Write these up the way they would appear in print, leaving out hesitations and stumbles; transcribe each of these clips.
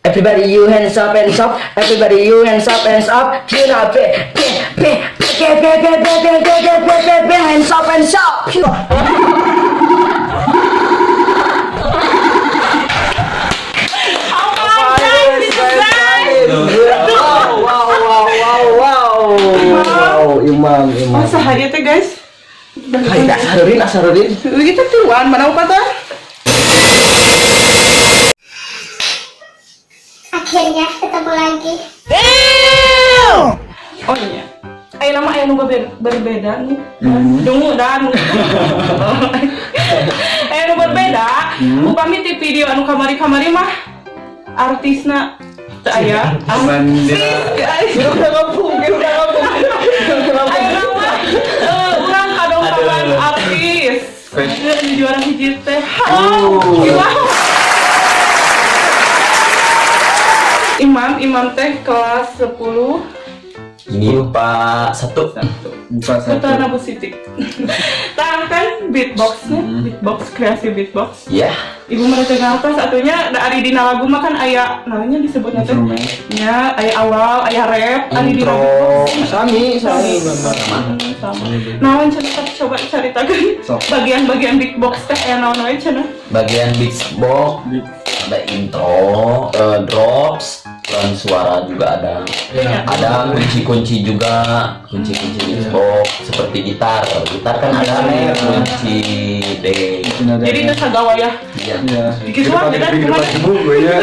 Everybody you hands up, hands up. Everybody you hands up, hands up. You know, B B B B B B B B B B B B B hands up, hands up. Wow, wow, wow, wow, wow. Wow, Imam, Imam. Masa hari teh, guys? Hai, asarurin, asarurin. Kita tiruan mana upata? Akhirnya ketemu lagi. Oh iya. Ayo nama aya nu berbeda nih. Dungu dan. Aya nu berbeda. Upami ti video anu kamari-kamari mah artisna teu aya. Cuman Artis, guys. Udah ngapung, udah ngapung. Ayo nama urang kadongkapan artis. Aduh, juara hiji teh. Halo. Imam. Imam, Imam teh kelas 10. Ini Pak satu. Empat satu. Putra Bu Siti. Tah kan beatboxnya, beatbox kreasi beatbox. Ya. Ibu mereka ngartos atunya da ari dina lagu mah kan aya namanya disebut teh. Instrumen. Nya aya awal, aya rap, ari dina Intro. beatbox. Sami, sami, Sama. Sama. Naon cenah, sok coba caritakeun Sok. bagian-bagian beatbox teh aya naon wae cenah? Bagian beatbox ada intro, drops, dan suara juga ada. Iya. Ada kunci-kunci juga, kunci-kunci beatbox seperti gitar. Gitar kan ada Iya. kunci D. Jadi itu sagawa ya. Iya. Iya. Dikit doang, Di kita depan kemana? ibu gue ya.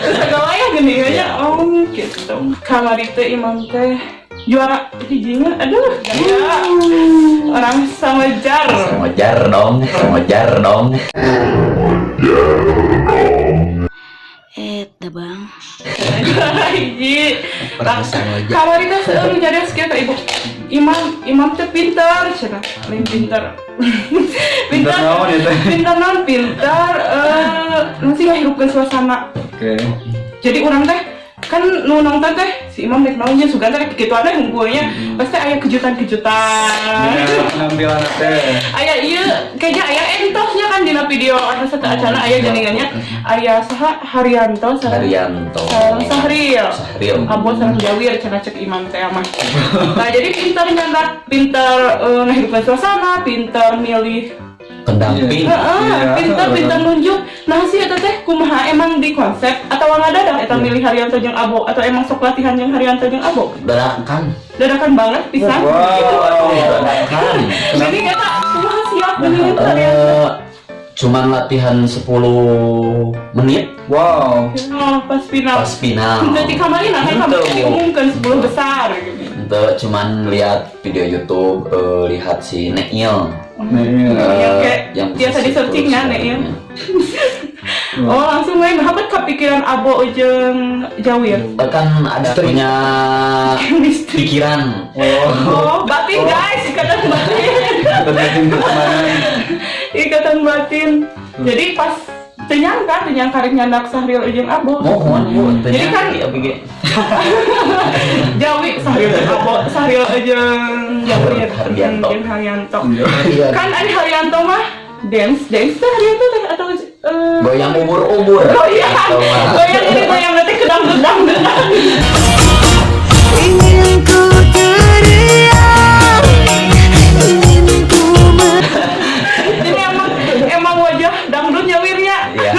Terus sagawa ya gini ya. Oh gitu. Kamari teh Imam teh juara hijinya, aduh gaya orang Samajar. Wajar dong, wajar dong. Eh, dah bang. Juara hiji. Orang Samajar. Kamari teh seueur nyarios kieu ka ibu. Imam, Imam teh pinter cenah, lain pinter. Pinter naon ya, teh? Pinter naon, pinter nanti ngahirupkeun suasana. Oke. Jadi orang teh kan nu nonton teh si Imam rek naon nya, sugan teh kitu teh hungkulnya pasti aya kejutan-kejutan. Iya, penampilan teh. Aya iya kayaknya aya entosnya kan dina video anu satu acana aya janingannya aya saha, Haryanto saha? Haryanto. Sareng Sahril. Sahril. Abo sareng Jawir cenah cek Imam teh mah. Nah, jadi pinter nyandak, pinter ngahidupkeun suasana, pinter milih. Pendamping. Heeh, Iya. pinter pinter nunjuk. Nah sih eta teh kumaha, emang di konsep atau ngadadak eta milih Haryanto jeung Abo, atau emang sok latihan jeung Haryanto jeung Abo? Dadakan. Dadakan banget pisan. Wow. Dadakan. Jadi eta kumaha siap milih Haryanto? Cuman latihan 10 menit. Wow. Oh, pas final. Pas final. Berarti kamari nah kan kamari Henteu. Diumumkan 10 besar gitu. Ente cuman lihat video YouTube, lihat si Neil. Nih, Yang kayak yang biasa di searchingnya, terus, Neil. Oh, langsung we habat kepikiran Abo jeung Jawir. Kan ada punya Chemistry. Pikiran. Oh. Oh, batin guys, ikatan batin. Terjadi pertemanan. Ikatan batin. Jadi pas teu nyangka rek nyandak Sahril jeung Abo. Mohon Bu, teu Jadi kan- nyangka abg. Jawi Sahril jeung Abo, Sahril jeung Jawir. Haryanto. Jeung Haryanto. Iya. Kan ari Haryanto mah dance, dance teh Haryanto teh atau Goyang ubur-ubur. Goyang. Atau mah. Goyang, jadi goyang nanti kedang gedang gedang. Ingin ku teriak, ingin ku Jadi emang emang wajah dangdutnya Wirya. Iya.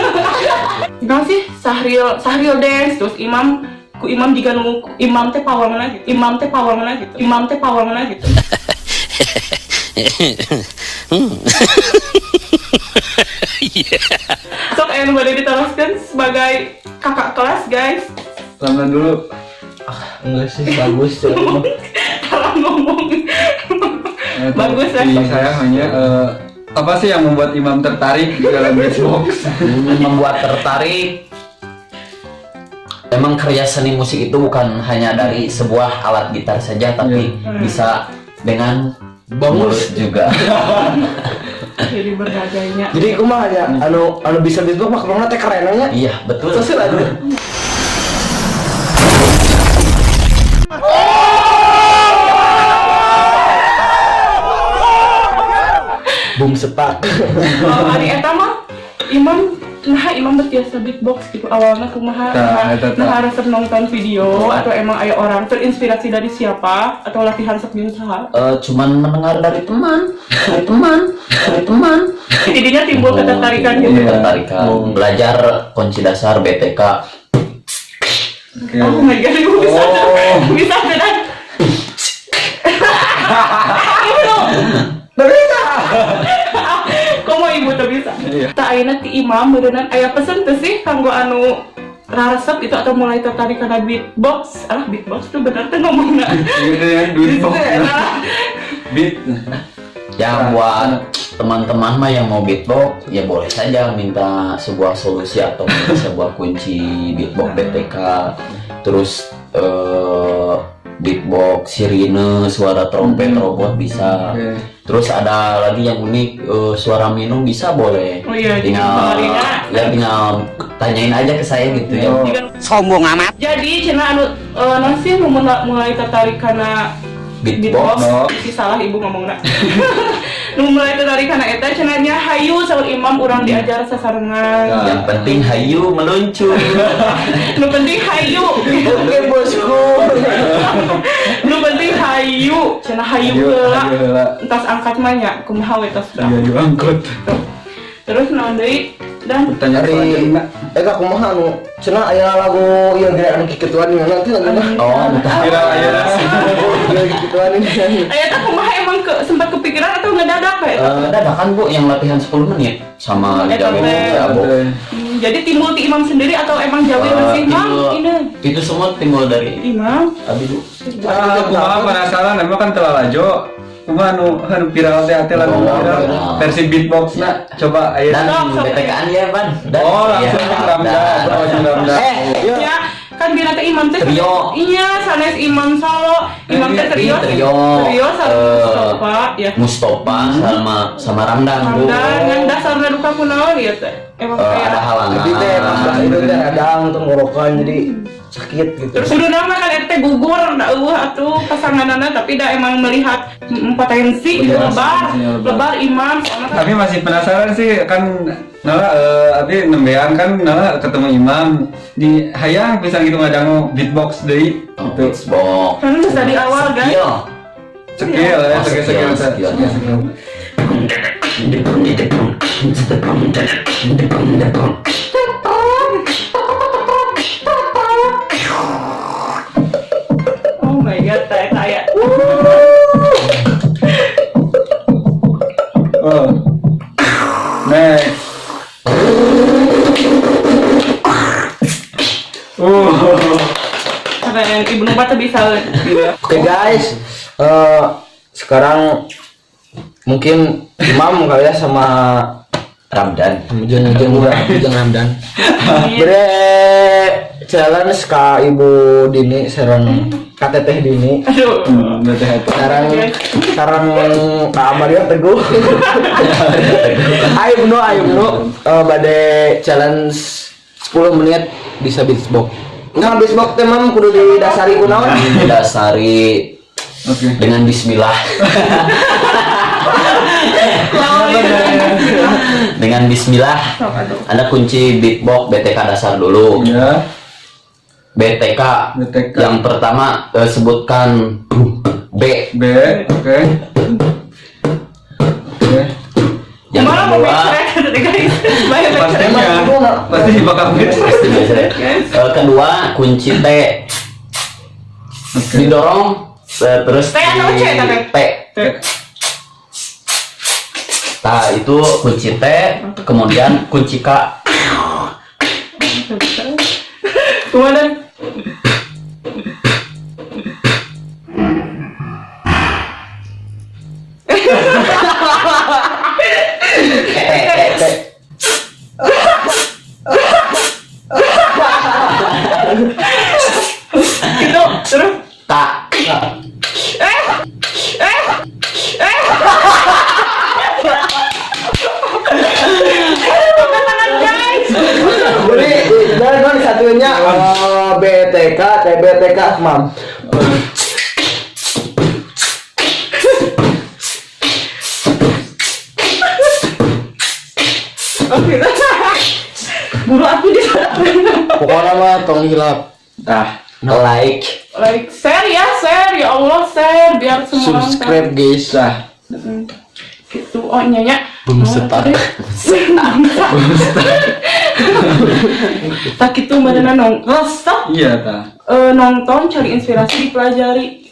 Gimana sih Sahril, Sahril dance terus Imam ku Imam juga nu Imam teh power mana gitu. Imam teh power mana gitu. Imam teh power mana gitu. Sok aya nu bade diteruskan sebagai kakak kelas, guys. Ramdan dulu. Enggak sih, bagus sih. Salah ngomong. Bagus ya. Di saya hanya apa sih yang membuat Imam tertarik di dalam beatbox? Membuat tertarik. Emang karya seni musik itu bukan hanya dari sebuah alat gitar saja, tapi bisa dengan mulut juga. Jadi bergagainya. Jadi kumaha ya, anu anu bisa beatbox mah kemana teh keren nya. Iya, betul. Terus lah dulu. Boom sepak. Oh, ari eta mah Imam, nah, Imam biasa beatbox gitu awalnya kumaha? Tah, Nah, eta tah. nah, resep nonton video atau emang aya orang terinspirasi dari siapa atau latihan sok jeung saha? Cuman mendengar dari teman, dari teman, dari teman. Jadinya timbul ketertarikan gitu. Iya. Ketertarikan. Belajar kunci dasar BTK. Oke. Oh my God, ibu bisa Oh. bisa dan ibu Bisa. Kok mau ibu tuh bisa? Iya. Tah, ayeuna ti Imam beureunan aya pesen teu sih kanggo anu raresep itu atau mulai tertarik karena beatbox? Alah, beatbox tuh bener tuh ngomongna. Gitu ya, beatbox. Beat. Ya, buat teman-teman mah yang mau beatbox ya boleh saja minta sebuah solusi atau minta sebuah kunci beatbox BTK, terus beatbox sirine, suara trompet robot bisa. Terus ada lagi yang unik, suara minum bisa, boleh. Oh iya, jadi tinggal kamarina. Ya tinggal tanyain aja ke saya gitu ya. Oh. Sombong amat. Jadi cenah anu naon sih nu mulai tertarik karena beatbox. Beatbox si salah ibu ngomongna. Nu mulai tertarik karena eta cenah nya hayu saur Imam urang diajar sasarengan. Nah. Yang penting hayu meluncur. Nu penting hayu. Oke, bosku. Nu penting hayu cenah, hayu Hayu, heula. Hayu heula. Entas angkat mah nya kumaha we tos dah. Iya, diangkut. Terus naon deui dan Pertanyaan Dari selanjutnya. eta kumaha anu cenah aya lagu ieu geura anu kikituan ini nanti laguna. Oh, entah. Kira ayeuna. Ieu kikituan ini. Aya teh kumaha, emang sempat kepikiran atau ngedadak we? Dadakan, Bu, yang latihan 10 menit sama Eta Jawi teh. ya, Bu. Jadi timbul ti Imam sendiri atau emang Jawi masih Imam ini? Itu semua timbul dari Imam. Abi, Bu. Ah, kumaha penasaran, emang kan telalajo. Kumaha anu anu viral teh ate lagu Oh, viral viral. versi beatbox na coba aya. Dan Sok, sok. BTK-an ya, Ban. Dan Oh, langsung iya, Ramdan, dan. langsung Ramdan. Eh, ieu Ya, kan dina teh Imam teh Trio. Iya, sanes Imam solo. Imam teh trio. Iya, trio. Trio sama Mustafa ya. Mustafa sama sama Ramdan, Bu. Ramdan yang dasarna duka kunaon ieu teh? Emang kayak Ada halangan. Jadi teh pas dah itu teh radang tenggorokan, jadi sakit gitu. Terus udah nama kan eta teh gugur da euweuh atuh pasanganana, tapi da emang melihat potensi gitu Iya, lebar, potensinya lebar. Lebar Imam soalnya kan. Tapi masih penasaran sih kan Nala abi nembean kan Nala ketemu Imam di hayang pisan gitu ngadangu beatbox deui Oh, gitu. beatbox. Kan geus dari awal, guys. Skill. Skill ya, Oh, skill skill, skill skill. skill skill. Oh my God, teh saya. Oh. Next. Keren, Ibu Nuba tuh bisa gitu. Oke guys, sekarang mungkin Imam kali ya sama Ramdan. Jangan jangan jangan Ramdan. Bere challenge ka Ibu Dini sareng ka Teteh Dini. Aduh. Berarti itu. Sareng sareng Kak Amalia Teguh. Ayo nu, ayo nu, bade challenge 10 menit bisa beatbox. Nah, beatbox teh mam kudu didasari ku naon? Didasari dengan bismillah. Dengan bismillah. Ada kunci beatbox BTK dasar dulu. Ya. BTK. BTK. Yang pertama sebutkan B. B, oke. Oke. Yang Malah mau kedua becrek tadi, guys. Banyak becrek. Pastinya, pasti bakal pasti becrek. Kedua kunci T. Didorong terus T atau C, di tapi? T. Nah, itu kunci T, kemudian kunci K. Kemudian BTK TBTK Mam. Oke. Buru aku di Pokoknya mah tong hilap. Tah. Like. Like, share ya, share ya Allah, share biar semua orang tahu. Subscribe, guys. Tah. Gitu, oh nyanya. Bung setak. Tak itu mana nong resep. Iya tah. Nonton, cari inspirasi, dipelajari.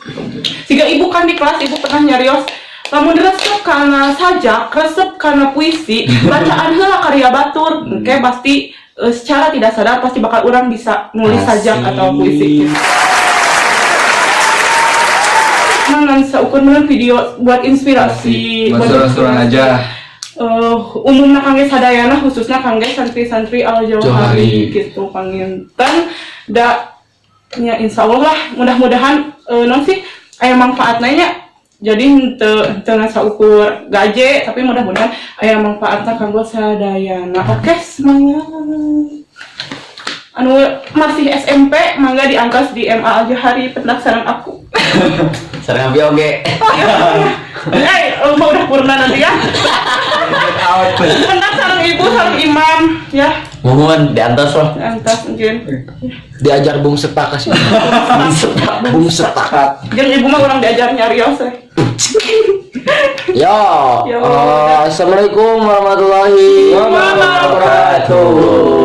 Jika ibu kan di kelas ibu pernah nyarios, lamun resep karena sajak, resep karena puisi, bacaan heula karya batur, oke, pasti secara tidak sadar pasti bakal orang bisa nulis sajak atau puisi gitu. Nah, seukur meureun video buat inspirasi, Buat seru-seruan inspirasi. Aja. Umumna kangge sadayana, khususnya kangge santri-santri Al Jauhari Johari. Gitu panginten da nya, insya Allah lah, mudah-mudahan non sih aya manfaatna nya. Jadi henteu henteu ngan saukur gaje, tapi mudah-mudahan aya manfaatna kanggo sadayana. Oke, semangat. Anu masih SMP mangga diangkas di MA Al Johari, pendak sareng aku. Sareng abi oge. Eh, mau udah purna nanti ya. Get out. Pendak sareng ibu, sareng imam ya. Muhun diantos lah. Antas mungkin. Diajar bung setaka sih. Bung setak. Jeung ibu mah urang diajar nyarios eh. Yo. Yo. Assalamualaikum warahmatullahi Wabarakatuh.